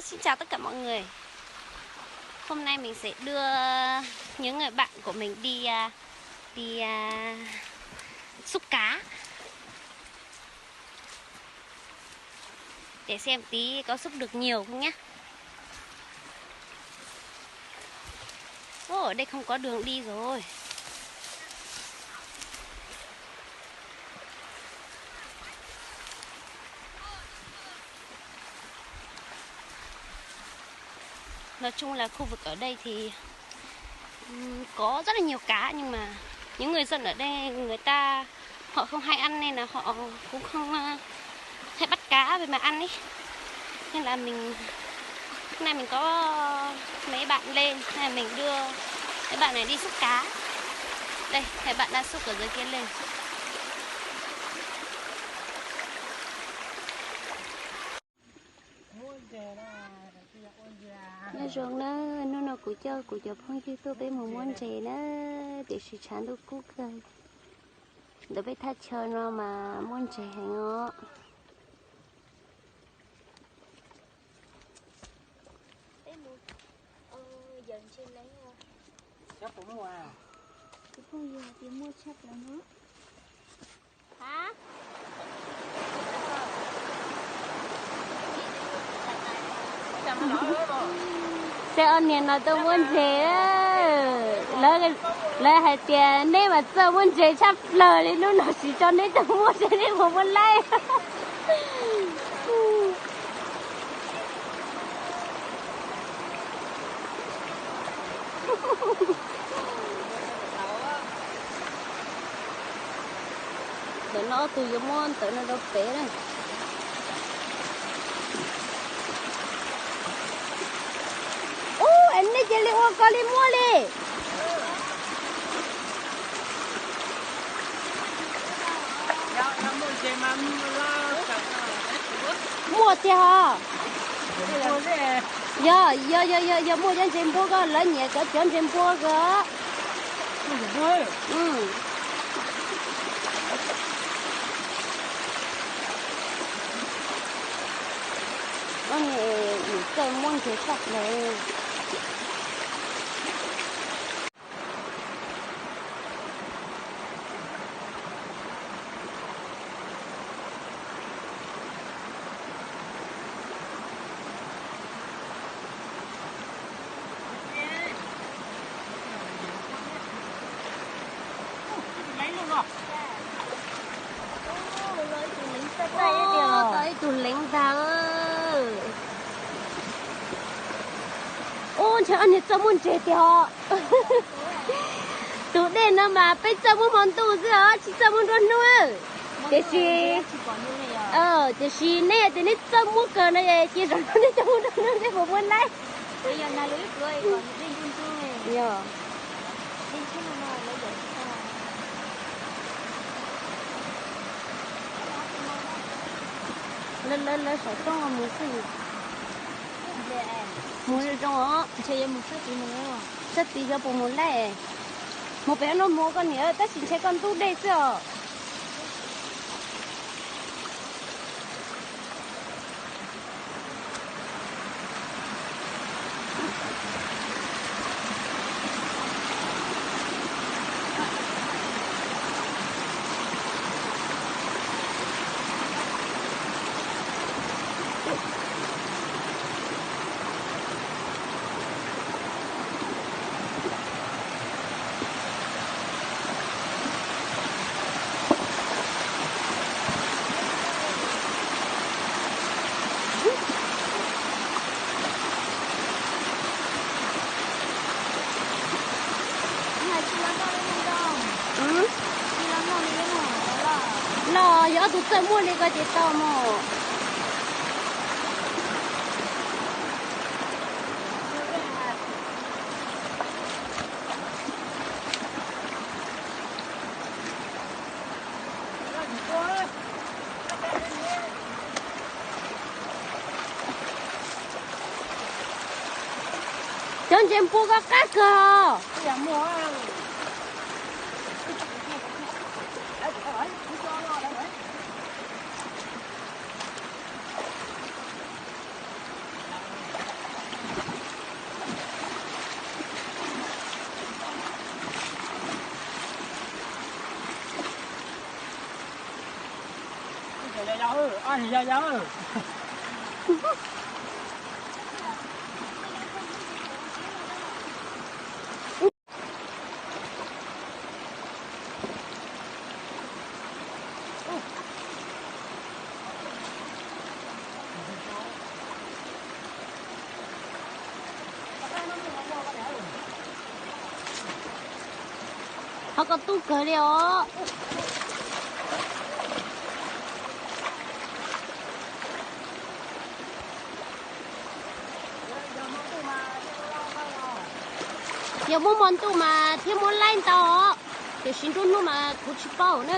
Xin chào tất cả mọi người. Hôm nay mình sẽ đưa những người bạn của mình đi à, đi à, xúc cá. Để xem tí có xúc được nhiều không nhé. Ồ, ở đây không có đường đi rồi. Nói chung là khu vực ở đây thì ừm, có rất là nhiều cá nhưng mà những người dân ở đây người ta họ không hay ăn nên là họ cũng không ờ, hay bắt cá về mà ăn ấy. Nên là mình hôm nay mình có mấy bạn lên, hay là mình đưa mấy bạn này đi xúc cá. Đây, hai bạn đang xúc ở dưới kia lên. Nyob zoo na, hnub no kuv coj kuv cov phooj ywg tuaj peb mus muab ntses na, tiam sis tshav ntuj kub kawg. Ntawm peb thaj chaw no mas muaj ntses heev os. Seb ob niag no tuaj muab ntses, lawv hais tias neb mas txawj muab ntses tshaj plaws li, hnub no tsis tso neb tuaj muab seb neb puas muab laib. Ntawm no ob tug yuav muab ntawm no rau pem na. Ub, es nej cia li ua ko li muaj li. Muaj tiag os. Yog, yog, yog, yog, yog muaj cov ntses npua ko, lawv nyiam cov, cov ntses npua ko. Koj niam, nws txawj muab ntses tshaj plaws. Tau ib tug leev ntag. Ub, ntshe ob niag txawj muab ntses tiag os. Tus dej no mas peb txawj muab hmo ntuj xwb os, tsis txawj muab nruab hnub. Tiam sis, tiam sis neb tias neb txawj muab kawg no, cia zaum no neb txawj muab nruab hnub neb puas muab laib. Yog. Lawv, lawv, lawv saum roob mus xwb. Mus zoo os. Sab tid xyov puas mus laib. Mus pem no mus koj niam, tab sis ntshe koj ntub dej xwb os. Los yog ob tug txawj muab li ko ces tau mus. Cov ntses npua ko qab kawg. Qhov ko tu kawg li os. Yog muaj hmo ntuj mas thiaj muaj laij ntau os, tiam sis nruab hnub mas kuv tsis paub na.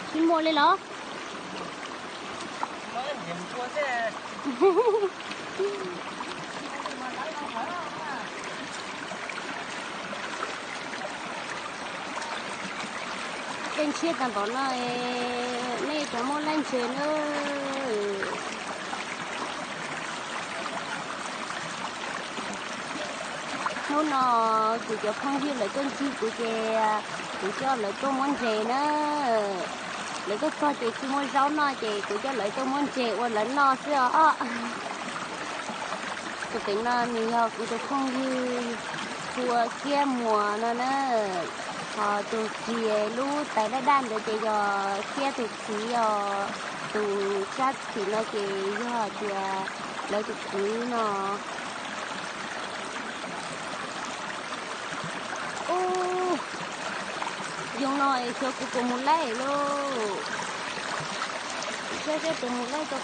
Tsis muaj li los? Tej ntshiab tag npaum no, nej cov muaj laij ntse na. Hnub no kuv cov phooj ywg lawv tuaj ncig kuv ces kuv coj lawv tuaj muab ntses na. Lawv tuaj txog ces tsis muaj zaub noj ces kuv coj lawv tuaj muab ntses ua lawv noj xwb os. Tus pem no nws yog kuv tus phooj ywg Tua Kiab Muas no na. Ho tus txiv lub tais daj daj ntawd ces yog Kiab tus txiv os. Tus sab tim no ces yog hais tias lawv tus kwv no. Ub, yoov no es xyov kuv puas mus laij lauj. Saib seb puas mus laij tau.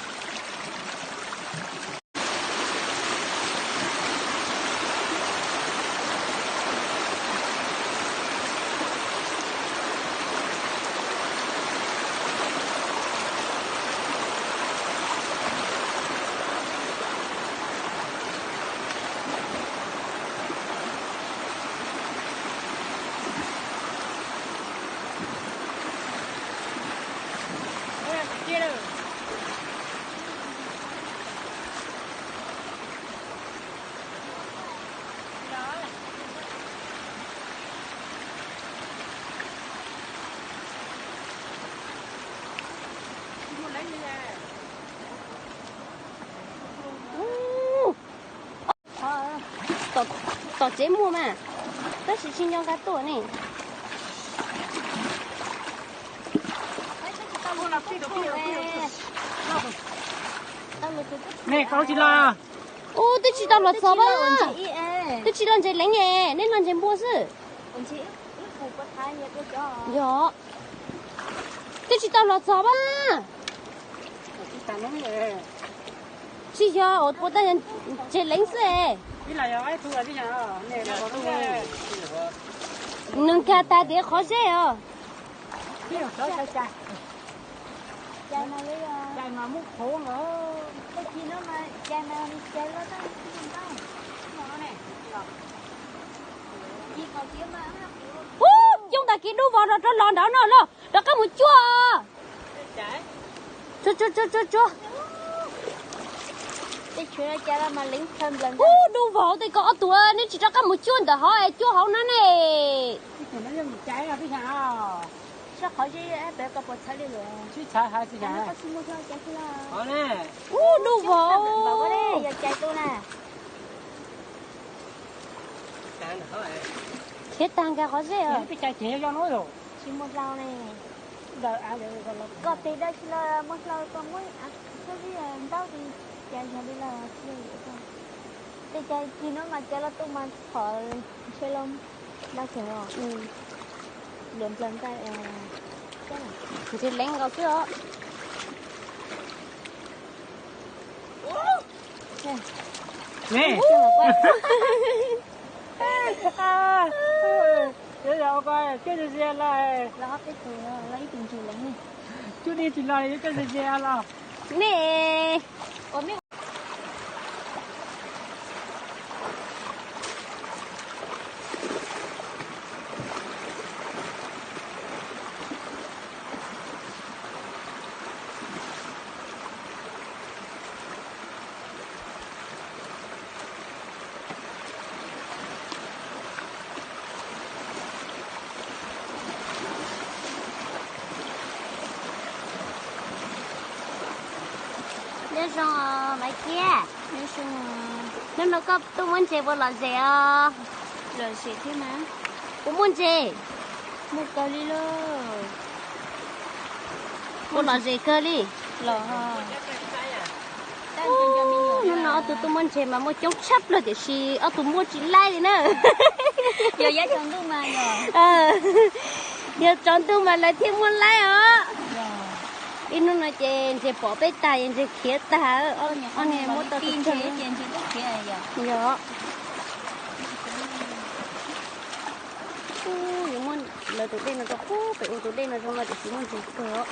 Tom tsev muaj mas, tab sis tsis nco nqa tuaj ne. Nej kaub tsis los? Ub, twb tsis tau los txog pab. Twb tsis los ntses leev es, nej los ntses npua xwb. Yog, twb tsis tau los txog pab. Tsis yog, puas tas ntses leev xwb es. Nws nkag tas tias qhov zeb os. Ub, coob tag kis dub vos rov los nrad no los rov qab mus cuaj. Tsuag tsuag tsuag tsuag. Ub, dub vos tej ko ob tug, neb tsis rov qab mus cuaj ntawm hov, cuaj hauv no ne. Ub, dub vos. Khiav tag nkag qhov zeb os. Koj tes dawb tsis los muab hlau, koj muab txhob zib ntaub tis cas yog li los tsis yog. Tej cas cig no mas cov los tuaj mas phom ntshe los nta kawg os. Luam nplaws nta. Ntses leev nkaus xwb os. Los ob peb tus los ib tug ntses leev ne. Cub dib tsis los yuav coj ze ze los. Nej. Nyob zoo Maiv Kiab. Nyob zoo. Hnub no koj tuaj muab ntses puas lom zem os? Lom zem thiab mas. Puas muaj ntses? Muaj kawg li lauj. Puas lom zem kawg li? Los. Hnub no ob tug tuaj muab ntses mas muaj coob tshaj plaws tiam sis ob tug muab tsis laib li na. Yog tsaus ntuj mas, yog tsaus ntuj mas lawv thiaj muab laib os. Ib hnub no ces ntses pom peb tag es ntses khiav tag. Ob niag muab tau tus tsawg. Yog. Yuav muab lawv tus dej no rau pub pem ua tus dej no zoo no tiam sis muaj ntses kawg os.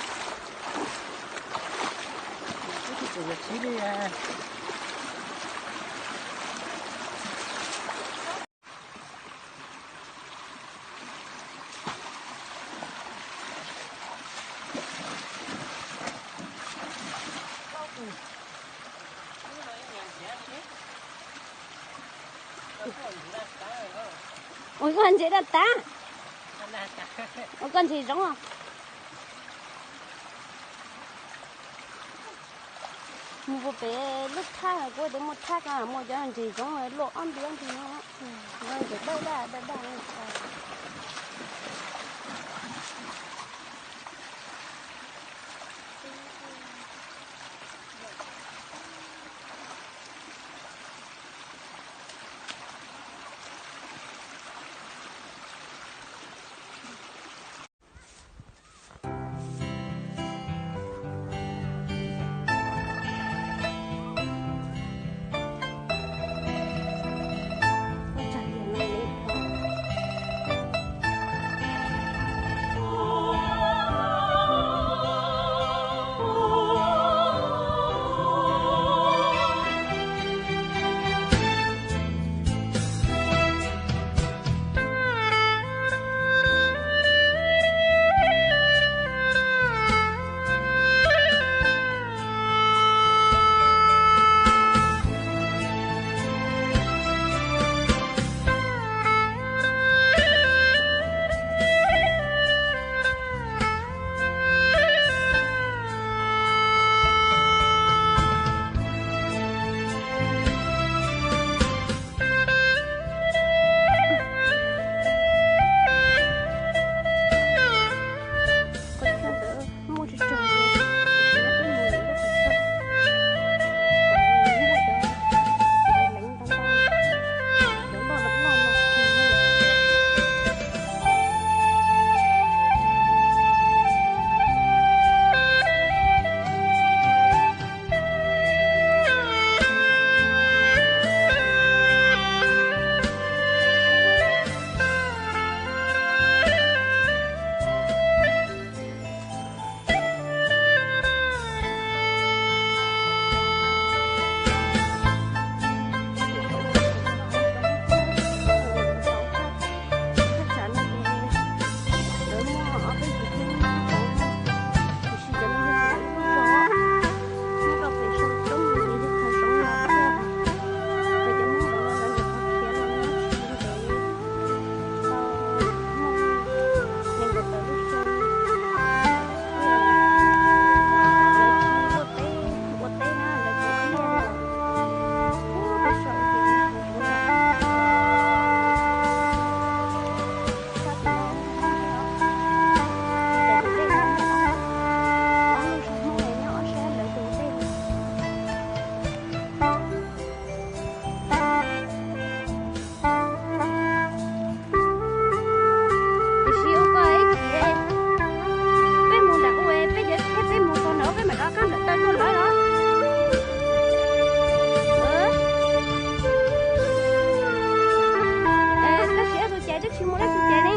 Ua koj ntses daj tas. Ua koj ntses zoov os. Mus puag pem lub thaj kuv tias muaj thaj ko muaj cov ntses zoov luaj ob nti ob nti no. Ntses daj daj daj daj. Tiam sis ua koj ib txhia, peb mus nram ub, peb cov tsheb peb mus txog nram ub peb mam rov qab nplawm taw tuaj lawm los? Tab sis ob tug cai twb tsis muaj dab tsi cai ne.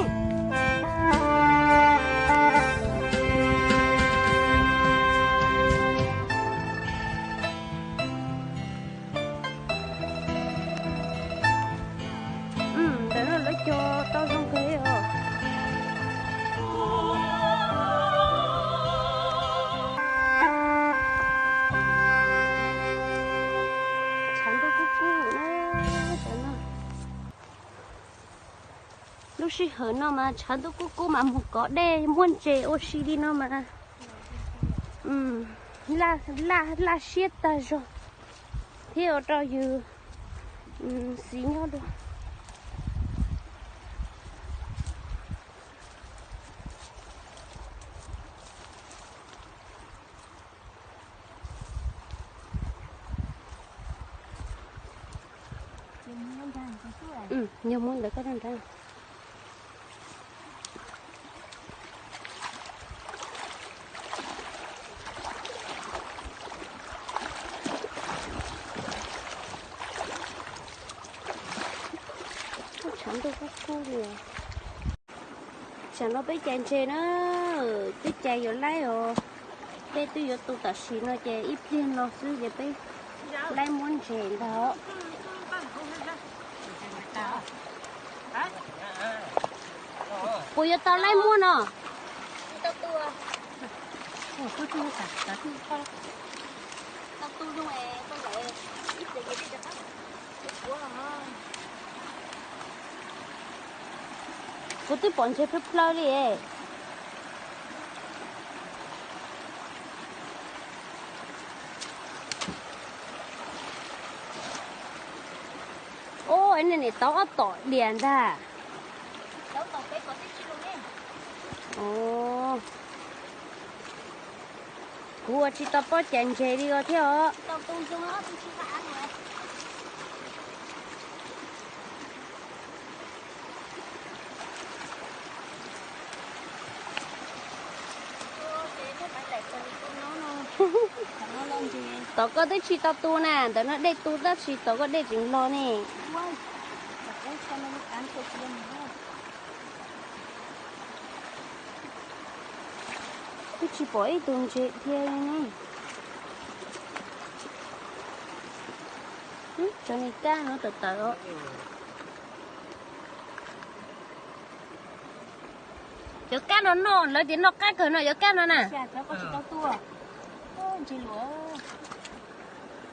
Ntawm no lawv cog tau zoo kawg li os. Tshav ntuj kub kub na, tshav no. Lub sij hawm no mas tshav ntuj kub kub mas mus kov dej muab ntses ua si li no mas. Laj, laj, laj siab tag zog thiab ua rau yus xiv nyob dua. Yog muab ntawd koj nrab. Tshav ntuj kub kub li. Tsam no peb cais ntses na, twb cais yuav laib os. Peb twb yuav tu tam sim no ces ib pliag no xwb ces peb laib muab ntses ntag. Puas yuav tau laib muab no? Kuv twb pom ntses plhaw plhaw li. Ub, nej niam tauv ob tom diam ntag. Kuv ua tsis tau pob cais ntses li os thiab os. Tom koj twb tsis tau tu na, ntawm no dej tu tab sis tom koj dej tseem los ne. Twb tsis pom ib tug ntses dhia li ne. Cov niag kab no tawm tawm os. Cov kab no noj, lawv tias noj qab kawg no cov kab no na.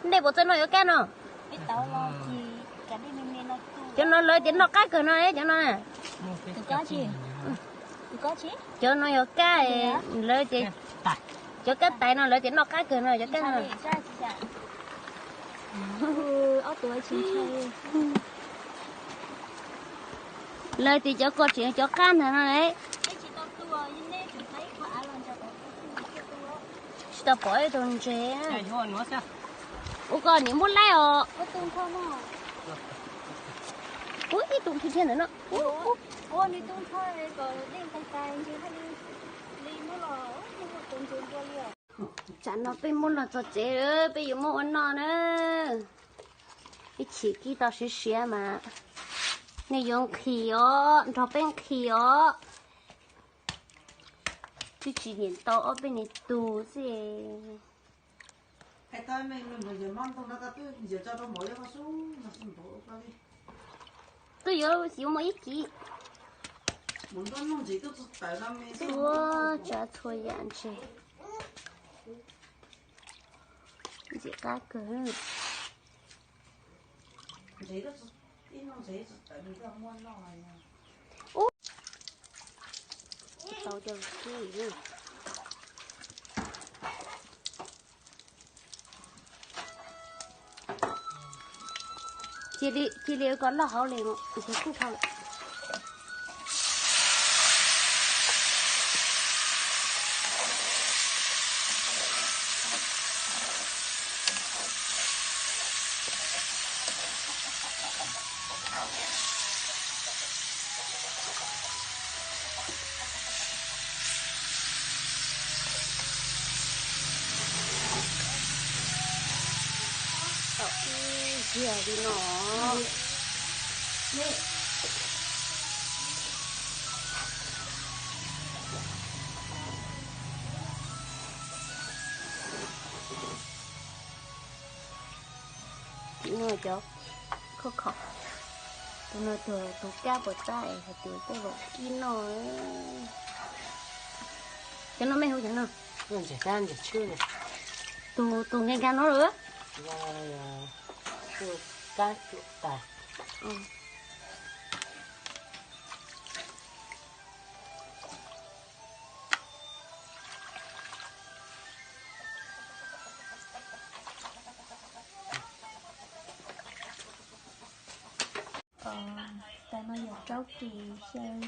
Nej puas txawj noj cov kab no? Cov no lawv tias noj qab kawg no cov no na. Cov no yog kab, lawv tias, cov kab tais no lawv tias noj qab kawg no cov kab no. Lawv tias cov ko tseem cov qab ntag no ne. Tsis tau pom ib tug ntses. Ua koj niam muab laib os. Ub, ib tug thiab ntawm no. Tsam no peb muab los txog tsev, peb yuav muab ua noj na. Ib chim kib tau siav siav mas nej yuav nqhis os, nrog peb nqhis os. Twb tsis niam tau ob peb niag tug xwb. Twb yuav, yuav mus ib kis. Ua tsa txhua yam ntses. Ntxim qab kawg. Tau cov xwb. Cia li, cia li kom loj hauv li, ntses kub dhau lawm. Tau ib ziag li no. Tus no cov khov kho, tus no tus kab puas txab es hais tias coj los kib noj. Cov no mej hu cov no. Tus, tus nkees nkees no lawm. Kab cuam tais. Ces xyaw,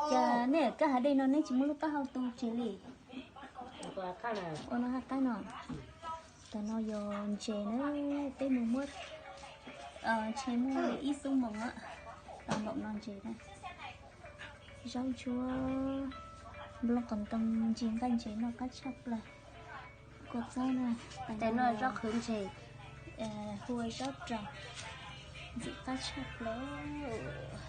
cas nej kab hav dej no nej tsis muaj lub taub hau tu tseg li? Ua no haj qab no. Tam no yog ntses na, peb mus muab, ntshe muaj ib xuab moos tau npaum no ntses na. Zaub ntsuab, nplooj qos ntoo, ntsis nqaij ntses noj qab tshaj plaws. Kua txob no, zaub qhwv ntses, hu ua zaub rau, ntxim qab tshaj plaws.